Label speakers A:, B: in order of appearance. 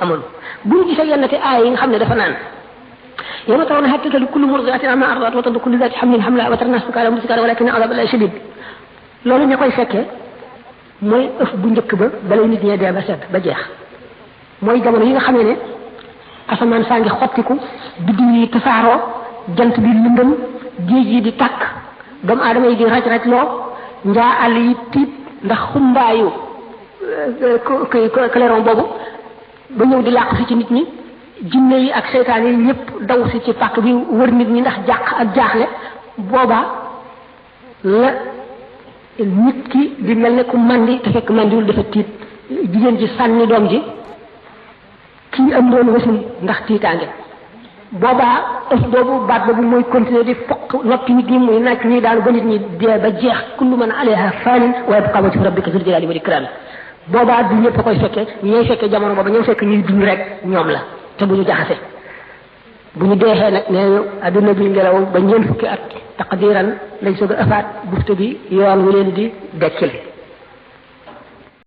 A: amul buñu gisee yenn te aay yi nga xam ne dafa naan yawma tarawna hatta tadullu kullu murdi'atin amma arda'at wa tadullu kullu dhati hamlin hamlaha wa tara an-nasa sukara walakinna 'adhaba Allahi shadid loolu ña koy fekkee mooy ëf bu njëkk ba balay nit ñee dee ba set ba jeex mooy jamono yi nga xamee ne asamaan saa ngi xottiku biddiw yi tasaaroo jant bi lëndëm géej yi di tàkk doomu aadama yi di raj loo njaa àll yi tiit ndax xumbaayu clairon boobu ba ñëw di làqu si ci nit ñi jinne yi ak seytaan yi ñëpp daw si ci pàkk bi wër nit ñi ndax jàq ak jaaxle boobaa la nit ki di mel ne ku mandi te fekk mandiwul dafa tiit jigéen ji sànni doom ji kii ëmboon wasin ndax tiitaange boobaa ëf boobu baat boobu mooy continuer di fokk noppi nit ñi muy naaj ñuy daanu ba nit ñi dee ba jeex kullu man alayha fanin wa yabqa wajhu rabbika zul jalali wal ikram boobaa du ñëpp a koy fekkee ñooy fekkee jamono booba ñooy fekk ñuy dund rek ñoom la te bu ñu jaxase bu ñu deexee nag nee adduna bi ngelaw ba ñeent fukki at taqdiran lañ soog a ëfaat bufte bi yoon wu leen di dekkil